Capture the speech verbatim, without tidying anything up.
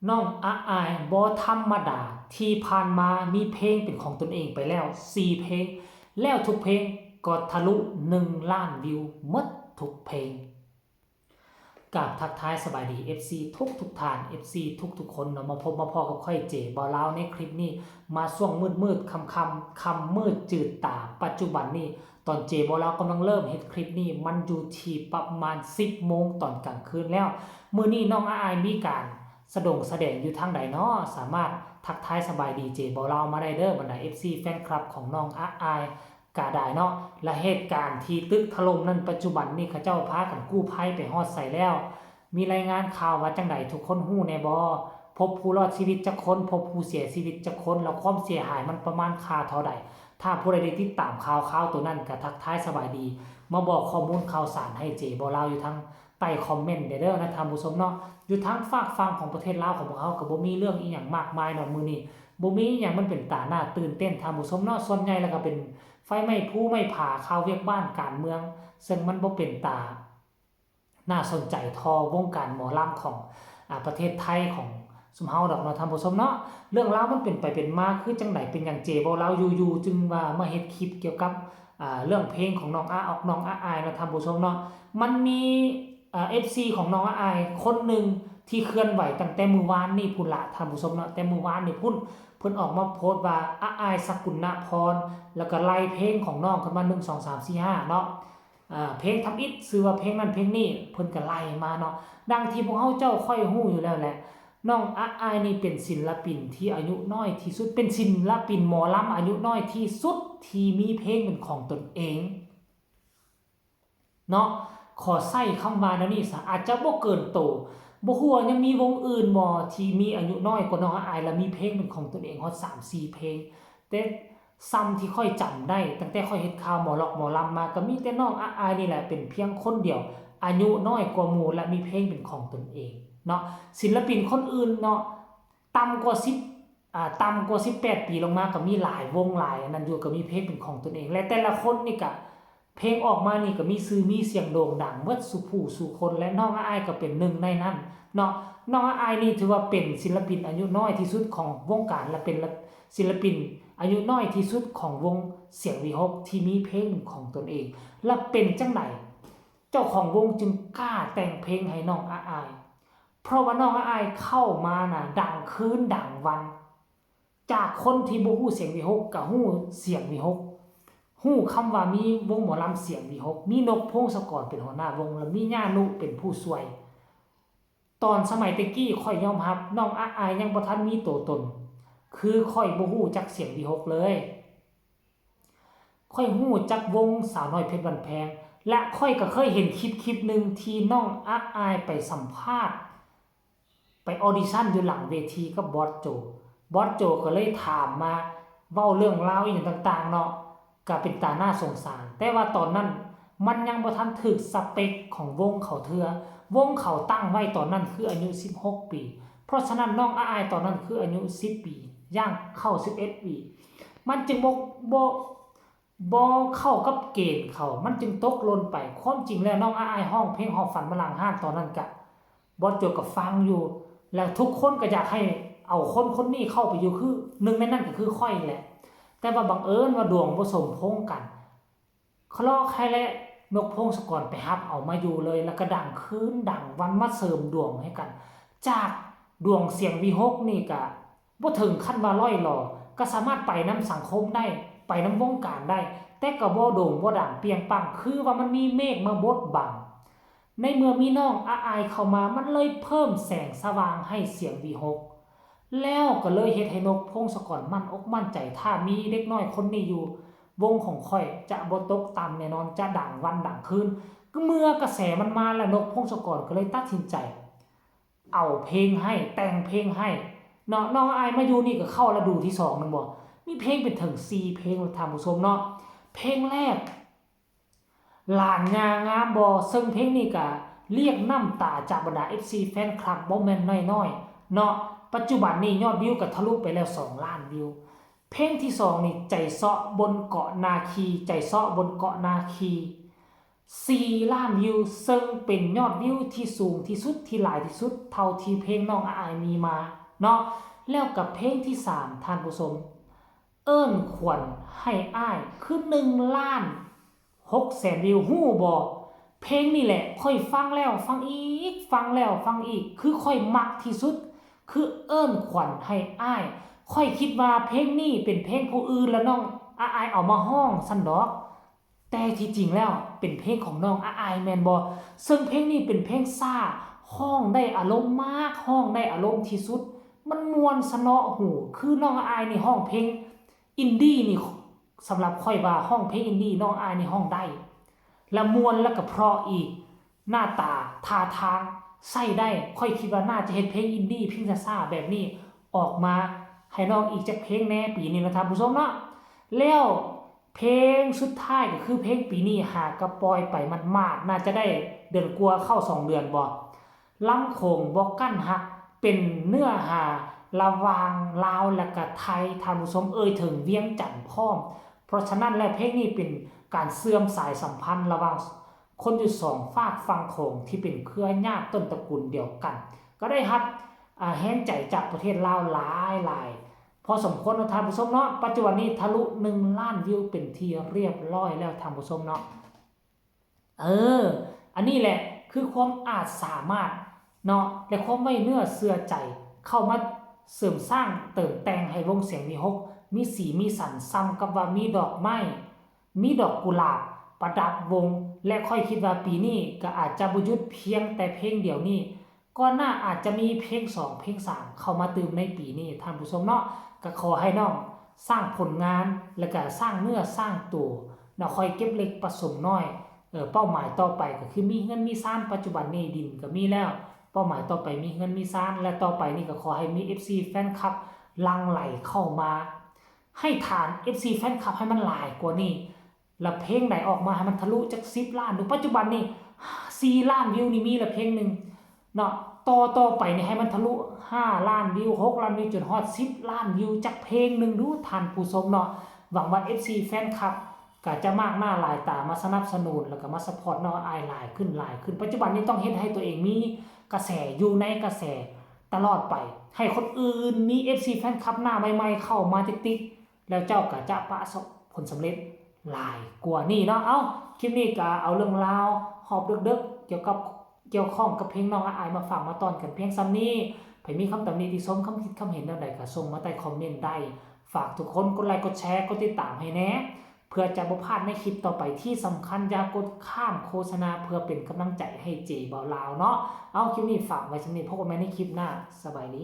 น้องอะอายบ่ธรรมดา ที่ผ่านมามีเพลงเป็นของตนเองไปแล้วสี่เพลง แล้วทุกเพลงก็ทะลุหนึ่งล้านวิวหมดทุกเพลง กราบทักทายสบายดี เอฟซี ทุกทุกท่าน เอฟซี ทุกทุกคนเนาะ มาพบมาพ้อกับข้อยเจบ่าวลาวในคลิปนี้ มาช่วงมืดๆ ค่ำๆ ค่ำมืดจืดตา ปัจจุบันนี้ ตอนเจบ่าวลาวกำลังเริ่มเฮ็ดคลิปนี้ มันอยู่ที่ประมาณสิบโมงตอนกลางคืนแล้ว มื้อนี้น้องอะอายมีการสะดงแสดงอยู่ทางใดเนาะ สามารถทักทายสบายดีเจบ่าวลาวมาได้เด้อ บรรดา เอฟซี แฟนคลับของน้องอะอายก็ได้เนาะ และเหตุการณ์ที่ตึกถล่มนั้น ปัจจุบันนี้เขาเจ้าพากันกู้ภัยไปฮอดไสแล้ว มีรายงานข่าวว่าจั่งใด ทุกคนฮู้แน่บ่ พบผู้รอดชีวิตจักคน พบผู้เสียชีวิตจักคน แล้วความเสียหายมันประมาณค่าเท่าใด ถ้าผู้ใดได้ติดตามข่าวคราวตัวนั้นก็ทักทายสบายดี มาบอกข้อมูลข่าวสารให้เจบ่าวลาวอยู่ทางใต้คอมเมนต์ได้เด้อนะท่านผู้ชมเนาะ อยู่ทางฝากฝั่งของประเทศลาวของพวกเฮาก็บ่มีเรื่องอีหยังมากมายเนาะ มื้อนี้บ่มีอีหยังมันเป็นตาน่าตื่นเต้นท่านผู้ชมเนาะ ส่วนใหญ่แล้วก็เป็นไฟไหม้ภูไหม้ผา ข่าวเวียกบ้านการเมือง ซึ่งมันบ่เป็นตา น่าสนใจเท่าวงการหมอลำของ อ่า ประเทศไทยของซุมเฮาดอกเนาะท่านผู้ชมเนาะ เรื่องราวมันเป็นไปเป็นมาคือจั่งใด เป็นหยังเจบ่าวลาวอยู่ๆ จึงว่ามาเฮ็ดคลิปเกี่ยวกับ อ่า เรื่องเพลงของน้องอะออกน้องอะอายเนาะท่านผู้ชมเนาะ มันมี อ่า เอฟซี ของน้องอะอายคนหนึ่งที่เคลื่อนไหวตั้งแต่มื้อวานนี่พุ้นละท่านผู้ชมเนาะ แต่มื้อวานนี่พุ้น เพิ่นออกมาโพสต์ว่าอะอาย สกุณณพร แล้วก็ไล่เพลงของน้องขึ้นมา หนึ่ง สอง สาม สี่ ห้า เนาะ อ่า เพลงทำอิฐ ชื่อว่าเพลงนั้นเพลงนี้ เพิ่นก็ไล่มาเนาะ ดังที่พวกเฮาเจ้าค่อยฮู้อยู่แล้วแหละ น้องอะอายนี่เป็นศิลปินที่อายุน้อยที่สุด เป็นศิลปินหมอลำอายุน้อยที่สุดที่มีเพลงเป็นของตนเอง เนาะ ขอใช้คำว่าแนวนี้ซะ อาจจะบ่เกินโต บ่ฮู้ว่ายังมีวงอื่นบ่ที่มีอายุน้อยกว่าน้องอะอาย และมีเพลงเป็นของตนเองฮอดสามสี่เพลง แต่ส่ำที่ข้อยจำได้ ตั้งแต่ข้อยเฮ็ดข่าวหมอล็อกหมอลำมา ก็มีแต่น้องอะอายนี่แหละเป็นเพียงคนเดียว อายุน้อยกว่าหมู่และมีเพลงเป็นของตนเองเนาะ ศิลปินคนอื่นเนาะ ต่ำกว่าสิบ อ่า ต่ำกว่าสิบแปดปีลงมาก็มีหลายวงหลายอันนั้นอยู่ ก็มีเพลงเป็นของตนเอง และแต่ละคนนี่ก็ เพลงออกมานี่ก็มีชื่อมีเสียงโด่งดังเบิดสู่ผู้สู่คน และน้องอะอายก็เป็นหนึ่งในนั้นเนาะ น้องอะอายนี่ถือว่าเป็นศิลปินอายุน้อยที่สุดของวงการ และเป็นศิลปินอายุน้อยที่สุดของวงเสียงวิหคที่มีเพลงเป็นของตนเอง และเป็นจั่งใด เจ้าของวงจึงกล้าแต่งเพลงให้น้องอะอาย เพราะว่าน้องอะอายเข้ามาน่ะดังคืนดังวัน จากคนที่บ่ฮู้เสียงวิหคก็ฮู้เสียงวิหค ฮู้คำว่ามีวงหมอลำเสียงวิหค มีนกพงศกรเป็นหัวหน้าวง และมีย่านุเป็นผู้ช่วย ตอนสมัยแต่กี้ข้อยยอมรับ น้องอะอายยังบ่ทันมีตัวตน คือข้อยบ่ฮู้จักเสียงวิหคเลย ข้อยฮู้จักวงสาวน้อยเพชรบ้านแพง และข้อยก็เคยเห็นคลิปคลิปหนึ่งที่น้องอะอายไปสัมภาษณ์ ไปออดิชั่นอยู่หลังเวทีกับบอสโจ บอสโจก็เลยถามมาเว้าเรื่องราวอีหยังต่างๆเนาะ ก็เป็นตาน่าสงสาร แต่ว่าตอนนั้นมันยังบ่ทันถูกสเปคของวงเขาเทื่อ วงเขาตั้งไว้ตอนนั้นคืออายุสิบหกปี เพราะฉะนั้นน้องอะอายตอนนั้นคืออายุสิบปี ย่างเข้าสิบเอ็ดปี มันจึงบ่ บ่ บ่เข้ากับเกณฑ์เขา มันจึงตกหล่นไป ความจริงแล้วน้องอะอายฮ้องเพลงฮอดฝันมาหลังห้านตอนนั้นกะ บอสโจก็ฟังอยู่ แล้วทุกคนก็อยากให้เอาคนคนนี้เข้าไปอยู่ คือหนึ่งในนั้นก็คือข้อยแหละ แต่ว่าบังเอิญว่าดวงบ่สมพงษ์กัน เคราะห์ใครและนกพงศกรไปฮับเอามาอยู่เลย แล้วก็ดังคืนดังวันมาเสริมดวงให้กัน จากดวงเสียงวิหคนี่กะ บ่ถึงขั้นว่าล่อยหล่อ ก็สามารถไปนำสังคมได้ ไปนำวงการได้ แต่ก็บ่โด่งบ่ดังเปรี้ยงปัง คือว่ามันมีเมฆมาบดบัง ในเมื่อมีน้องอะอายเข้ามา มันเลยเพิ่มแสงสว่างให้เสียงวิหค แล้วก็เลยเฮ็ดให้นกพงศกรมั่นอกมั่นใจ ถ้ามีเด็กน้อยคนนี้อยู่ วงของข้อยจะบ่ตกต่ำแน่นอน จะดังวันดังคืน ก็เมื่อกระแสมันมาแล้ว นกพงศกรก็เลยตัดสินใจ เอาเพลงให้ แต่งเพลงให้เนาะ น้องอะอายมาอยู่นี่ก็เข้าฤดูที่สองแม่นบ่ มีเพลงเป็นถึงสี่เพลงท่านผู้ชมเนาะ เพลงแรก หลานย่างามบ่ ซึ่งเพลงนี้ก็เรียกน้ำตาจากบรรดา เอฟซี แฟนคลับบ่แม่นน้อยๆเนาะ ปัจจุบันนี้ยอดวิวก็ทะลุไปแล้วสองล้านวิว เพลงที่สองนี่ ใจเซาะบนเกาะนาคี ใจเซาะบนเกาะนาคี สี่ล้านวิว ซึ่งเป็นยอดวิวที่สูงที่สุด ที่หลายที่สุด เท่าที่เพลงน้องอ้ายมีมาเนาะ แล้วกับเพลงที่สาม ท่านผู้ชม เอิ้นขวัญให้อ้าย คือ หนึ่งล้านหกแสนวิว ฮู้บ่ เพลงนี่แหละ ข้อยฟังแล้วฟังอีก ฟังแล้วฟังอีก คือข้อยมักที่สุด คือเอิ้นขวัญให้อ้าย ข้อยคิดว่าเพลงนี้เป็นเพลงผู้อื่นแล้วน้องอ้ายเอามาฮ้องซั้นดอก แต่ที่จริงแล้วเป็นเพลงของน้องอ้ายแม่นบ่ ซึ่งเพลงนี้เป็นเพลงซ่า ฮ้องได้อารมณ์มาก ฮ้องได้อารมณ์ที่สุด มันม่วนสนอหู คือน้องอ้ายนี่ฮ้องเพลงอินดี้นี่ สำหรับข้อยว่าฮ้องเพลงอินดี้น้องอ้ายนี่ฮ้องได้ และม่วนและก็เพราะอีก หน้าตาท่าทางใช้ได้ ข้อยคิดว่าน่าจะเฮ็ดเพลงอินดี้ เพลงซ่าๆแบบนี้ออกมาให้น้องอีกจักเพลงแหน่ปีนี้เนาะท่านผู้ชมเนาะ แล้วเพลงสุดท้ายก็คือเพลงปีนี้ หากะปล่อยไปหมาดๆ น่าจะได้เดือนกว่าเข้าสองเดือนบ่ ลำโขงบ่กั้นฮัก เป็นเนื้อหาระหว่างลาวและกะไทย ท่านผู้ชม เอ่ยถึงเวียงจันทน์พร้อม เพราะฉะนั้นแล้วเพลงนี้เป็นการเชื่อมสายสัมพันธ์ระหว่างคนอยู่สองฟากฝั่งโขงที่เป็นเครือญาติต้นตระกูลเดียวกัน ก็ได้รับ อ่า แฮงใจจากประเทศลาวหลายๆ พอสมควรเนาะท่านผู้ชมเนาะ ปัจจุบันนี้ทะลุ หนึ่งล้านวิวเป็นที่เรียบร้อยแล้วท่านผู้ชมเนาะ เออ อันนี้แหละคือความอาจสามารถเนาะ และความไว้เนื้อเชื่อใจ เข้ามาเสริมสร้างเติมแต่งให้วงเสียงวีหก มีสีมีสัน ส่ำกับว่ามีดอกไม้ มีดอกกุหลาบประดับวง และข้อยคิดว่าปีนี้ก็อาจจะบ่หยุดเพียงแต่เพลงเดียวนี้ ก่อนหน้าอาจจะมีเพลงสอง เพลงสาม เข้ามาเติมในปีนี้ ท่านผู้ชมเนาะ ก็ขอให้น้องสร้างผลงาน แล้วก็สร้างเนื้อสร้างตัวเนาะ ค่อยเก็บเล็กผสมน้อย เออ เป้าหมายต่อไปก็คือมีเฮือนมีซาน ปัจจุบันนี้ดินก็มีแล้ว เป้าหมายต่อไปมีเฮือนมีซาน และต่อไปนี่ก็ขอให้มี เอฟซี แฟนคลับหลั่งไหลเข้ามา ให้ฐาน เอฟซี แฟนคลับให้มันหลายกว่านี้ แล้วเพลงใดออกมาให้มันทะลุจักสิบล้านดู ปัจจุบันนี่ สี่ล้านวิวนี่มีละเพลงหนึ่งเนาะ ต่อต่อไปนี่ให้มันทะลุ ห้าล้านวิว หกล้านวิว จนฮอด สิบล้านวิว จักเพลงหนึ่งดู ท่านผู้ชมเนาะ หวังว่า เอฟซี แฟนคลับก็จะมากหน้าหลายตามาสนับสนุน แล้วก็มาซัพพอร์ตน้องอ้ายหลายขึ้นหลายขึ้น ปัจจุบันนี้ต้องเฮ็ดให้ตัวเองมีกระแส อยู่ในกระแสตลอดไป ให้คนอื่นมี เอฟซี แฟนคลับหน้าใหม่ๆเข้ามาติดๆ แล้วเจ้าก็จะประสบผลสำเร็จหลายกว่านี้เนาะ เอ้า คลิปนี้ก็เอาเรื่องราวฮอบเดิกๆ เกี่ยวกับ เกี่ยวข้องกับเพลงน้องอ้ายมาฝากมาต้อนกันเพียงส่ำนี้ ไผมีคำตำหนิติชม คำคิดคำเห็นแนวใดก็ส่งมาใต้คอมเมนต์ได้ ฝากทุกคนกดไลค์กดแชร์กดติดตามให้แหน่ เพื่อจะบ่พลาดในคลิปต่อไป ที่สำคัญอย่ากดข้ามโฆษณา เพื่อเป็นกำลังใจให้เจบ่าวลาวเนาะ เอา คลิปนี้ฝากไว้ส่ำนี้ พบกันใหม่ในคลิปหน้า สบายดี